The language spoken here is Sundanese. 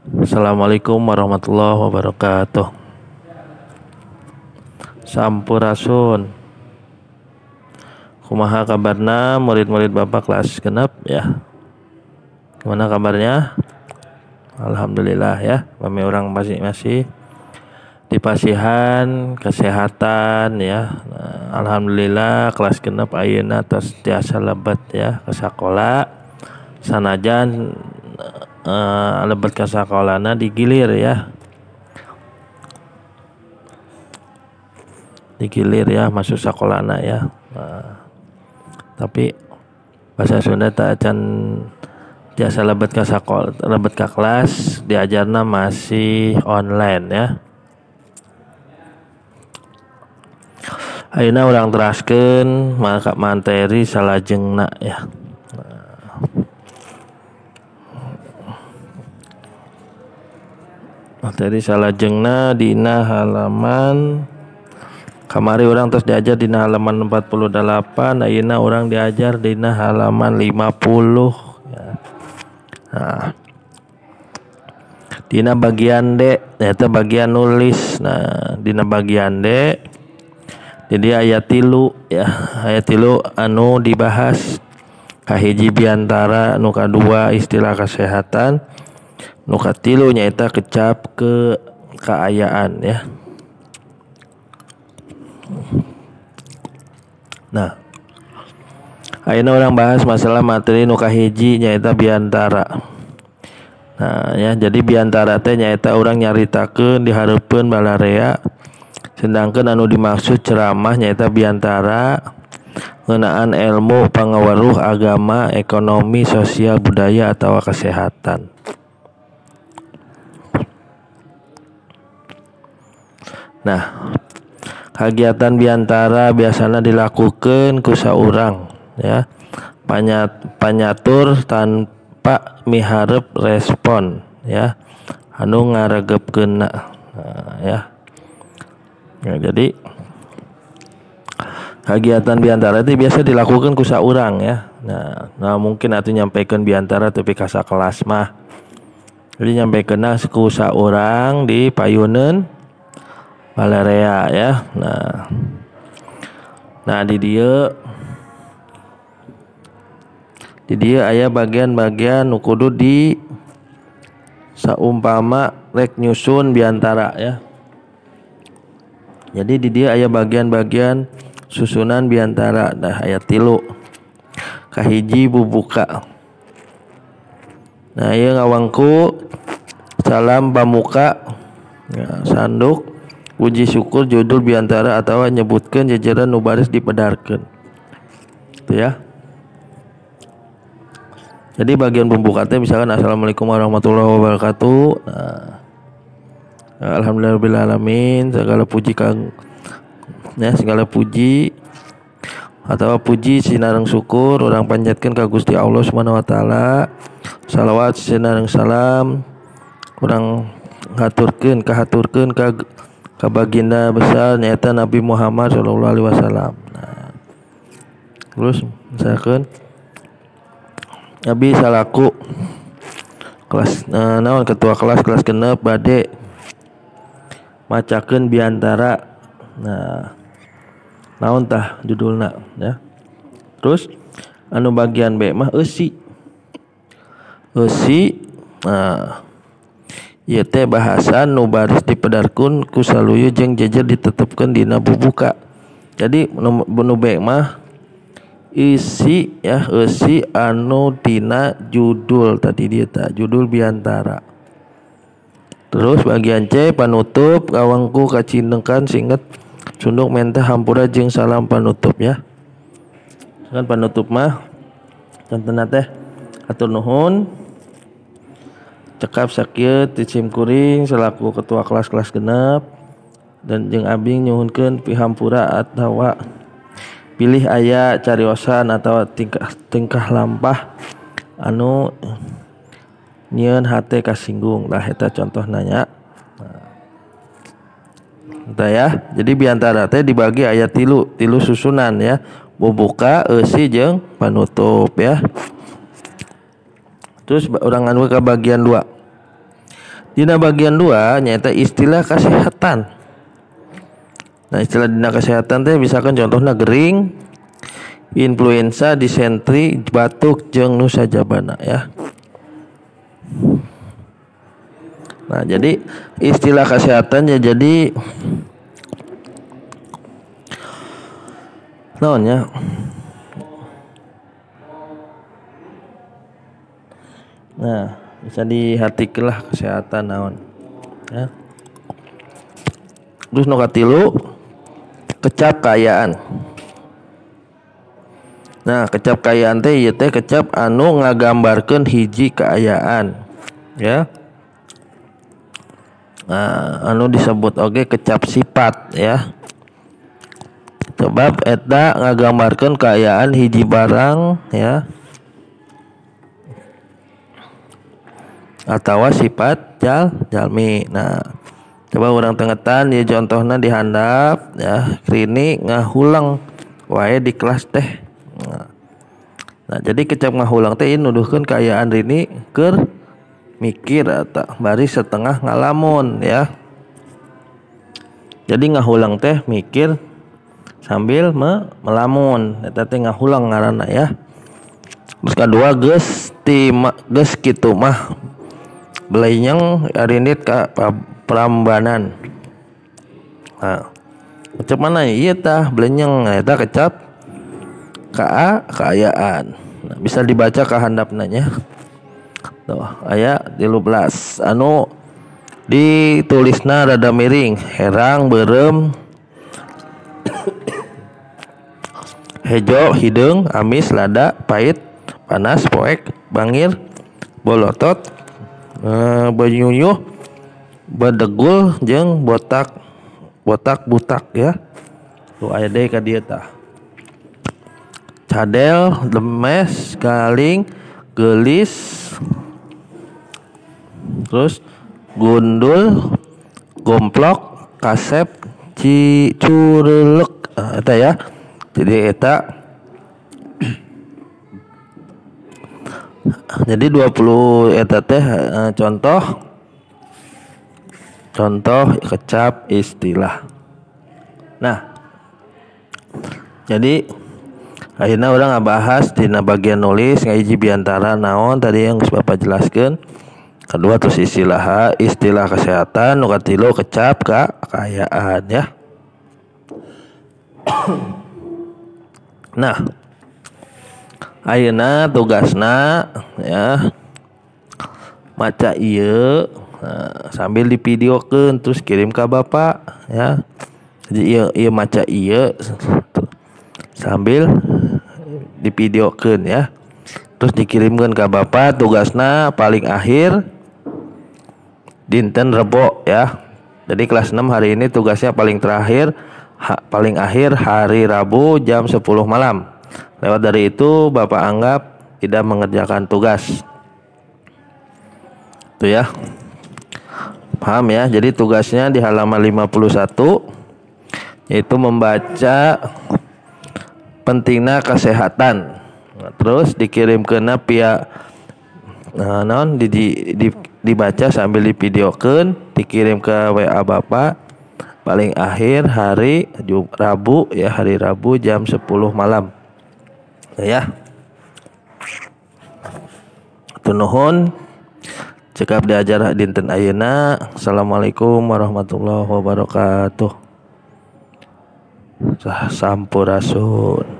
Assalamualaikum warahmatullahi wabarakatuh. Sampurasun. Kumaha kabarna murid-murid Bapak kelas genep ya? Gimana kabarnya? Alhamdulillah ya. Kami orang masih dipasihan kesehatan ya. Nah, alhamdulillah kelas genep ayeuna tos tiasa lebet ya ke sakola. Sanajan lebet ke sakolana digilir ya. Digilir ya masuk sakolana ya. Nah, tapi bahasa Sunda tak acan tiasa lebet ke sakola, lebet ke kelas diajarna masih online ya. Ayeuna urang teraskeun maka materi salajengna ya. Materi salajengna dina halaman kamari urang terus diajar dina halaman 48, ayeuna urang diajar dina halaman 50 ya. Nah, dina bagian D eta bagian nulis. Nah, dina bagian D jadi ayat 3 ya, ayat 3 anu dibahas kahiji biantara, nu kadua istilah kesehatan, nu katilu nyaeta kecap ke kaayaan ya. Nah, ayeuna urang bahas masalah materi nu kahiji nyaeta biantara. Nah ya, jadi biantara teh nyaeta urang nyaritakeun dihareupeun balarea. Sedangkan anu dimaksud ceramah nyaeta biantara ngeunaan ilmu pangaweruh agama, ekonomi, sosial, budaya atau kesehatan. Nah, kegiatan biantara biasanya dilakukan ku saurang ya. Panyatur tanpa miharep respon ya. Anu ngaregepkeunna. Nah, ya. Nah, jadi kegiatan biantara itu biasa dilakukan ku saurang ya. Nah, mungkin atuh nyampaikan biantara tapi ka sakelas mah. Jadi nyampaikanna ku saurang di payuneun balarea ya. Nah, di dieu aya bagian-bagian nu kudu di saumpama rek nyusun biantara ya. Jadi di dieu aya bagian-bagian susunan biantara. Nah, aya 3. Kahiji bubuka. Nah, ieu ngawangku salam pamuka ya, sanduk puji syukur judul biantara atau nyebutkeun jejeran nu baris dipedarkeun. Gitu ya. Jadi bagian pembuka teh misalkan assalamualaikum warahmatullahi wabarakatuh. Nah, alhamdulillahirabbil alamin, segala puji kang ya, segala puji atau puji sinareng syukur urang panjatkeun ka Gusti Allah Subhanahu wa taala. Salawat sinareng salam urang haturkeun kahaturkeun ka baginda besar nyaeta Nabi Muhammad sallallahu alaihi wasallam. Nah, terus misalkan Nabi salaku kelas naon ketua kelas kelas genep bade macakeun biantara. Nah, naon tah judulna ya. Terus anu bagian B mah eusi. Eusi nah ieu teh bahasan nu baris dipedarkeun ku saluyu jeung jejer ditetepkeun dina bubuka. Jadi nu B mah isi ya, eusi anu dina judul tadi dieu tah, judul biantara. Terus bagian C panutup kawangku kacinengkan singet sunduk mentah hampura jeung salam panutup ya. Kan panutup mah contohna teh hatur nuhun cekap sakieu ti sim kuring selaku ketua kelas-kelas genep dan jeung abdi nyuhunkeun pihampura atawa pilih aya cariosan atawa tingkah lampah anu nyieun hate kasinggung lah eta contohna nya. Nah, ya. Jadi biantara teh dibagi aya tilu susunan ya. Bubuka, eusi jeung panutup ya. Terus urang anu ka bagian 2. Dina bagian 2 nyaeta istilah kesehatan. Nah, istilah dina kesehatan teh misalkan contohna gering, influenza, disentri, batuk jeung nu sajabana ya. Nah, jadi istilah kesehatan ya jadi naon ya? Nah, bisa dihartikeun lah kesehatan naon ya. Terus nu katilu kecap kaayaan. Nah, kecap kaayaan teh ieu teh kecap anu ngagambarkeun hiji kaayaan ya. Nah, anu disebut oge kecap sifat ya. Sebab eta ngagambarkeun kaayaan hiji barang ya atawa sifat jalmi. Nah, coba urang tengetan ya contohna di handap ya, Rini ngahulang wae di kelas teh. Nah, jadi kecap ngahulang teh ieu nuduhkeun kaayaan Rini keur mikir atau bari setengah ngalamun ya. Jadi ngahulang teh mikir sambil melamun, eta teh ngahulang ngaranna ya. Terus kadua geus geus kitu mah belenyeng arinit ka Prambanan. Nah, kecap mana ieu tah belenyeng eta kecap kaayaan. Nah, bisa dibaca ka handapna nya. Tuh, aya 13 anu ditulisna rada miring, herang, beureum, hejo, hideung, amis, lada, pahit, panas, poek, bangir, bolotot, banyuyuh, bedegul jeung botak botak butak ya. Tuh aya deui ka dieu tah. Cadel, lemes, galing, geulis, terus gundul, gomplok, kasep, curelek. Nah, eta ya. Jadi eta jadi 20 eta teh contoh kecap istilah. Nah, jadi akhirnya orang ngabahas dina bagian nulis ngahiji biantara naon tadi yang geus Bapak jelaskeun. Kedua terus istilah istilah kesehatan, nu katilu kecap kaayaan ya. Nah, ayeuna tugasna ya maca ieu nah, sambil divideokeun terus kirim ka Bapak ya. Jadi ieu maca ieu sambil divideokeun ya. Terus dikirimkan ke Bapak, tugasna paling akhir dinten Rebo ya. Jadi kelas 6 hari ini tugasnya paling terakhir paling akhir hari Rabu jam 10 malam. Lewat dari itu Bapak anggap tidak mengerjakan tugas. Itu ya. Paham ya? Jadi tugasnya di halaman 51 yaitu membaca pentingnya kesehatan. Nah, terus dikirim ke pihak nah, non dibaca sambil divideokeun, dikirim ke WA Bapak paling akhir hari Rabu ya, hari Rabu jam 10 malam. Nah, ya. Nuhun cekap diajar dinten ayeuna. Assalamualaikum warahmatullahi wabarakatuh. Sampurasun.